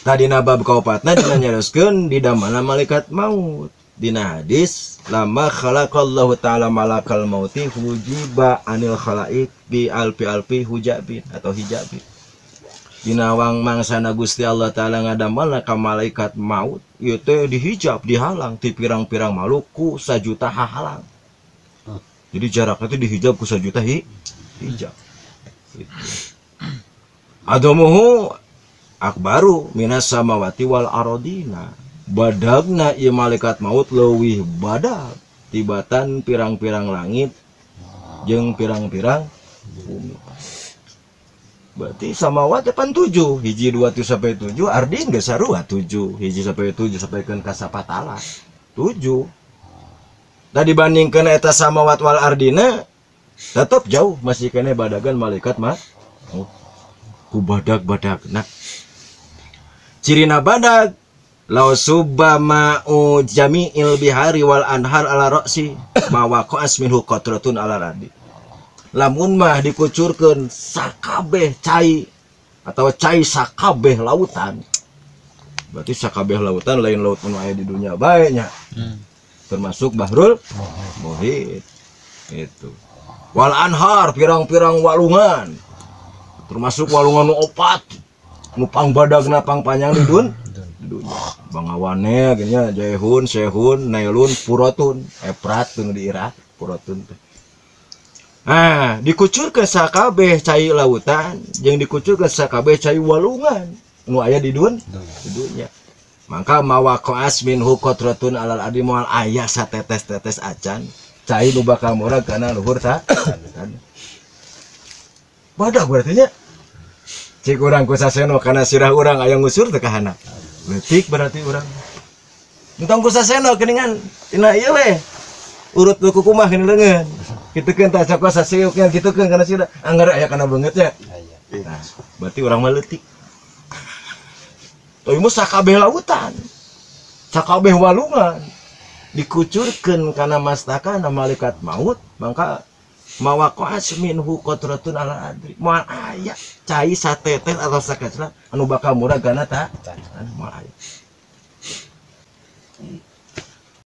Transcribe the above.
Tadina bab kaopatna dina nyarioskeun di damana malaikat maut. Dina hadis lama khalaqallahu ta'ala malakal mauti hujiba anil khalaik bi alfi alfi hujabin atau hijabin. Dina wang mangsana Gusti Allah Ta'ala ngadamelna ka malaikat maut ieu teh dihijab, dihalang ti pirang-pirang makhluk ku sajuta hahalang. Jadi jaraknya teh dihijab ku sajuta hijab. Gitu. Adamuhu akbaru minas samawati wal aradina. Badagna ieu malaikat maut leuwih badag tibatan pirang-pirang langit jeung pirang-pirang bumi. Berarti samawat depan 7, hiji 2 7 sampai 7, ardin geus sarua 7, hiji sampai 7 sampaikeun ka sapatala 7. Da dibandingkeun eta samawat wal ardina tetep jauh masih keneh badagan malaikat mah. Oh, ku badag-badagna. Cirina badag law subba ma'u jami'il bihari wal anhar ala ra'si ma waqa'as minhu qatratun ala radi. Lamun mah dikucurkeun sakabeh cai atau cai sakabeh lautan. Berarti sakabeh lautan lain laut nu aya di dunia bae nya. Termasuk Bahrul Muhit. Itu. Wal anhar pirang-pirang walungan. Termasuk walungan nu opat. Nu pangbadagna pangpanjang di dunia. Bangawane gini Jaihun, Sehun, Nailun, Puratun, Efrat nu di Irak, Puratun teh. Ah, dikucurkeun sakabeh cai lautan jeung dikucurkeun sakabeh cai walungan nu aya di dunia. Maka mawaqa'as minhu qatratun alal ardi moal aya satetes-tetes acan cai nu bakal murag kana luhur ta. Badag berarti nya. Cik urang ku saseno kana sirah urang aya ngusur teh ka handap. Leutik berarti urang. Entong ku saseno geuningan tina ieu we. Urut nu kukumah geuning leungeun. Kitukeun tah cokot sasiuk nya kitukeun kana sirah anggar aya kana beungeut nya. Nah, berarti urang mah leutik. Tapi mah sakabeh lautan, sakabeh walungan dikucurkeun kana mastakana malaikat maut, maka mawaqa'as minhu qatratun ala adri. Moal aya cai satetes atau sakacla anu bakal murag kana ta? Moal aya.